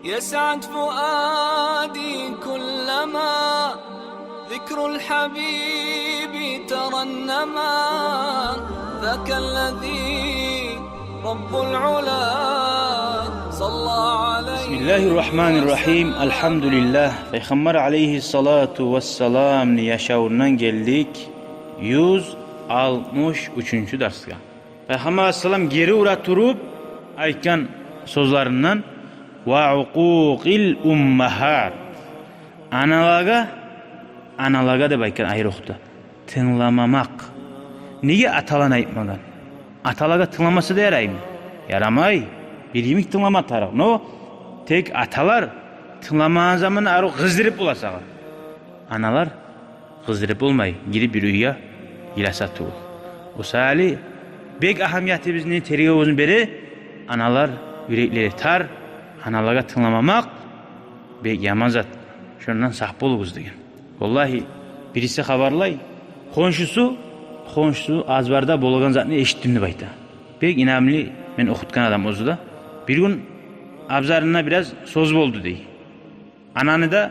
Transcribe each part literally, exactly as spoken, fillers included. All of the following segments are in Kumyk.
يسعد فؤادي كلما ذكر الحبيب ترنما. ذاك الذي رب العلا صلى عليه. Бисмиллагьи ррагьмани ррагьим. Альгьамдулиллагь. Пайхаммар алайгьи ссалату вассаламны яшавундан гелдик юз алтмыш уьчюнчю дарсгъа. Пайхаммар алайгьиссалам гери ура туруп айтгъан сёзлеринден: «Ва укъукъил уммагьат». Аналагъа, аналагъа деп айтгъан айрокъда. Тынгламамакъ. Неге аталаны айтмагъан? Аталагъа тынгламаса да яраймы? Ярамай. Бир йимик тынглама тарыкъ. Но тек аталар тынгламагъан заманда арив къыздырып бола сагъа. Аналар къыздырып болмай, гирип бир уьйге йыласа тюгюл. О саялы бек агьамияты бизин тергевюбюзню бере, аналар юреклери тар, аналагъа тынгламамакъ бек яман зат. Шондан сакъ болугъуз деген. Валлагьи, бириси хабарлай, хоншусу, хоншусу азбарда болагъан затны эшитдим деп айта. Бек инамлы, мен охутгъан адам оьзю де. Бир гюн абзарында бираз сёз болду дей. Ананы да,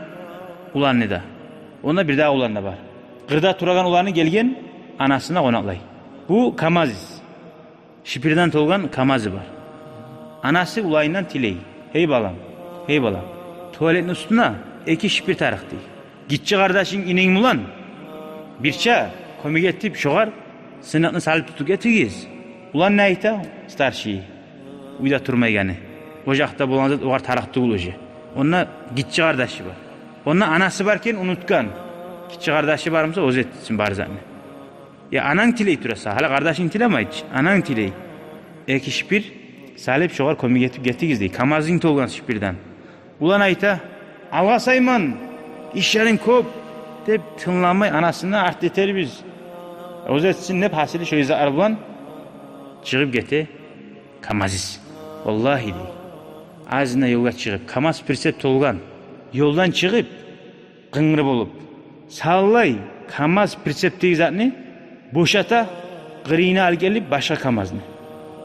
уланны да. Онда бир дагъы улан да бар. Къырда турагъан уланы гелген, анасына къонакълай. Бу КамАЗ, шипирден толгъан КамАЗы бар. Анасы уланындан тилей: «Гьей балам, гьей балам, туалетни уьстюне эки шипир тарыкъ», – дей. «Гиччи къардашынг, иненг булан бирче кёмек этип, шогъар сыныкъны салып тутуп гетигиз». Улан не айта? Старший. Уьйде турмайгъаны. О якъда болгъан зат огъар тарыкъ тюгюл уже. Онда гиччи къардашы бар. Онда анасы бар экен, унутгъан. Гиччи къардашы бар буса, оьзю этсин бар затны. Я ананг тилей тура сагъа, гьали къардашынг тилемей чи, ананг тилей. Эки шипир салып, шогъар кёмек этип гетигиз дей, КамАЗынг толгъан шипирден. Улан айта: «Алгъасайман, ишлеринг кёп», – деп, тынгламай, анасына арт этербиз. Оьзю этсин деп, гьасили шо изагьлар булан чыгъып гете КамАЗист. Валлагьи дей, азына ёлгъа чыгъып, КамАЗ прицеп толгъан, ёлдан чыгъып, къынгыр болуп, савлай КамАЗ прицептеги затны бошата, къырыйына алып гелип башгъа КамАЗны.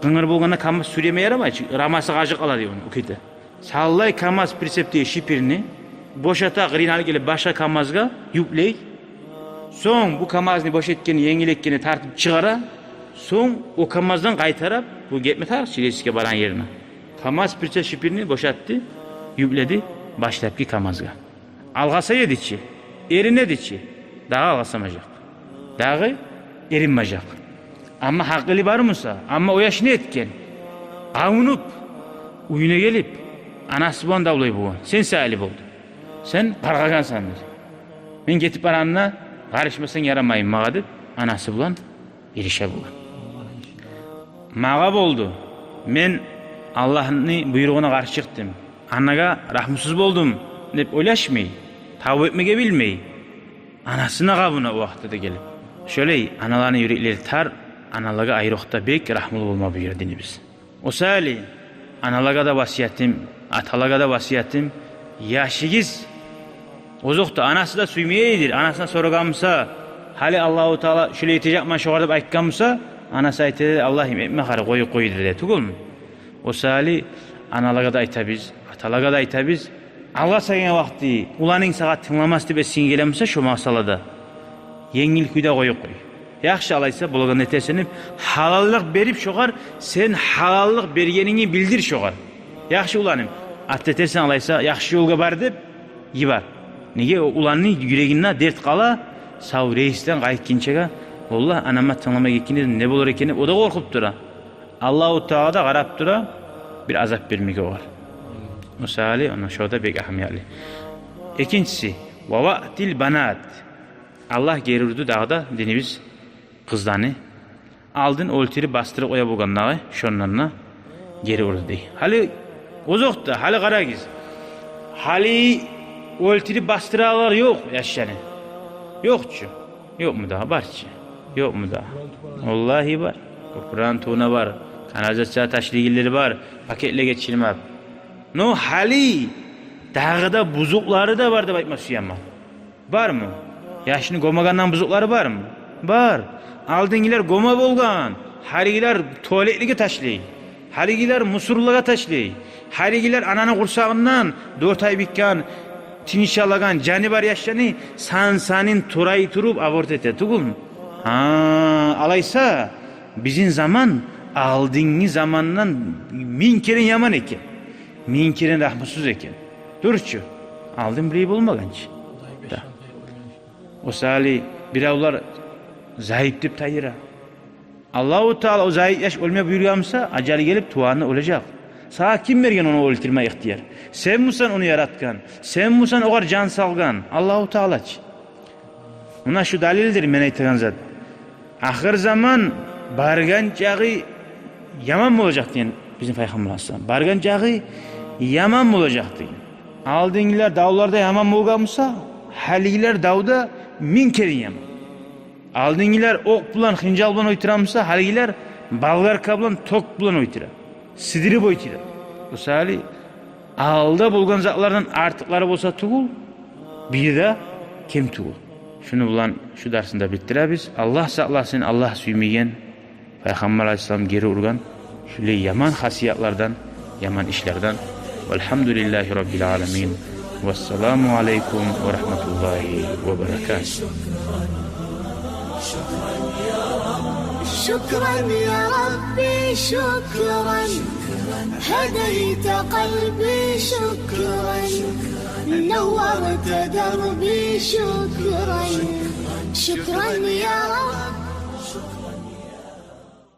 Къынгыр болгъанда КамАЗ сюрме ярамай чы, рамасы къажып къала дей ону, уьйкете. Савлай КамАЗ прицептеги шипирни бошата, къырыйына алып гелип башгъа КамАЗгъа юклей. Сонг бу КамАЗны бош этгенни, енгил этгенни тартып чыгъара. Сонг о КамАЗдан къайтарып, бу гетме тарыкъ чы рейсге барагъан ерине. КамАЗ прицеп шипирни бошатды, юкледи башлапгъы КамАЗгъа. Алгъасай эди чи, эрине эди чи, дагъы алгъасамажакъ, дагъы эринмежек. Амма гьакъылы бар буса, амма о яш не этген? Къавунуп, уьюне гелип, анасы булан давлай болгъан: «Сен саялы болду. Сен къаргъагъансан, – дей. – Мен гетип барагъанда къарышмасанг ярамаймы магъа», – деп, анасы булан ирише болгъан. «Магъа болду, мен Аллагьны буйругъуна къаршы чыкъдым, анагъа рагьмусуз болдум», – деп ойлашмай, тавба этмеге билмей, анасына къабуна о вакътиде гелип. Шолай аналаны юреклери тар, аналагъа айрокъда бек рагьмулу болма буюра динибиз. О саялы аналагъа да васиятым, аталагъа да васиятым: яшыгъыз, озокъда, анасы да сюймейдир, анасына сорагъан буса, гьали Аллагьу Таала шулай этежекмен шогъар деп айтгъан буса, анасы айтар: «Аллагьым, этме гьари, къоюп къой», – дер тюгюлмю? О саялы аналагъа да айтабыз, аталагъа да айтабыз. Алгъасайгъан вакъти уланынг сагъа тынгламас деп эсинге гелген буса шо масъалада, енгил кюйде къоюп къой. Яхшы, алайса, болагъанны этерсен деп, гьалаллыкъ берип шогъар, сен гьалаллыкъ бергенингни билдир шогъар. Яхшы, уланым, ат этерсен, алайса, яхшы ёлгъа бар деп йибер. Неге, о уланны юрегинде дерт къала, сав рейсден къайтгъынчагъа: «Валлагь, анама тынгламай гетген эдим, не болар экен?» – деп, о да къоркъуп тура. Аллагьу Таала да къарап тура бир азап бермеге огъар. О саялы, ону шо да бек агьамиятлы. Экинчиси, ва ваътил банат. Аллагь гери урду дагъы да динибиз къызланы. Алдын оьлтюрюп бастырып къоя болгъандагъы, шондан да гери урду дей. Гьали, озокъда, гьали къарагъыз. Гьали оьлтюрюп бастыралар ёкъ яшланы. Ёкъ чу. Ёкъму дагъы? Бар чы. Ёкъму дагъы? Валлагьи бар. Кёпюрен тувуна бар. Канализация ташлайгъанлары бар. Пакетлеге чырмап. Но гьали дагъы да бузукълары да бар деп айтма сюемен. Бармы? Яшны гёмегенден бузукълары бармы? Бар. Алдынгъылар гёме болгъан, гьалигилер туалетлеге ташлай. Гьалигилер мусорлагъа ташлай. Гьалигилер ананы къурсагъындан дёрт ай битген, тыныш алагъан, жаны бар яшланы сан-санын турай туруп аборт эте тюгюлмю? Гьа, алайса, бизин заман алдынгъы замандан минг керен яман экен. Минг керен рагьмусуз экен. Дурусу, алдын булай болмагъан чы. Да. О саялы биревлер зайып деп тайдыра. Аллагьу Таала о зайып яш оьлме буюргъан буса, ажалы гелип, тувагъанда оьлежек. Сагъа ким берген ону оьлтюрме ихтияр? Сен бусан ону яратгъан, сен бусан огъар жан салгъан, Аллагьу Таала чы. Муна шу далилдир мен айтагъан зат. Ахыр заман баргъан чагъы яман болажакъ деген бизин Пайхаммар алайгьиссалам. Баргъан чагъы яман болажакъ деген. Алдынгъылар давларда яман болгъан буса, гьалигилер давда минг керен яман. Алдынгъылар окъ булан, хынжал булан оьлтюрген буса, гьалигилер болгарка булан, ток булан оьлтюре. Сыдырып оьлтюре. О саялы алда болгъан затлардан артыкълары болса тюгюл, бир де кем тюгюл. Шуну булан шу дарсны да битдиребиз. Аллагь сакъласын, Аллагь сюймеген, Пайхаммар алайгьиссалам гери ургъан шулай яман хасиятлардан, яман ишлерден. Валгьамдулиллагьи раббил аламин. Вассаламу алайкум ва рагьматуллагьи ва баракатугь. شكرا يا ربي، شكرا. هديت قلبي، شكرا. نورت دربي، شكرا. شكرا يا رب.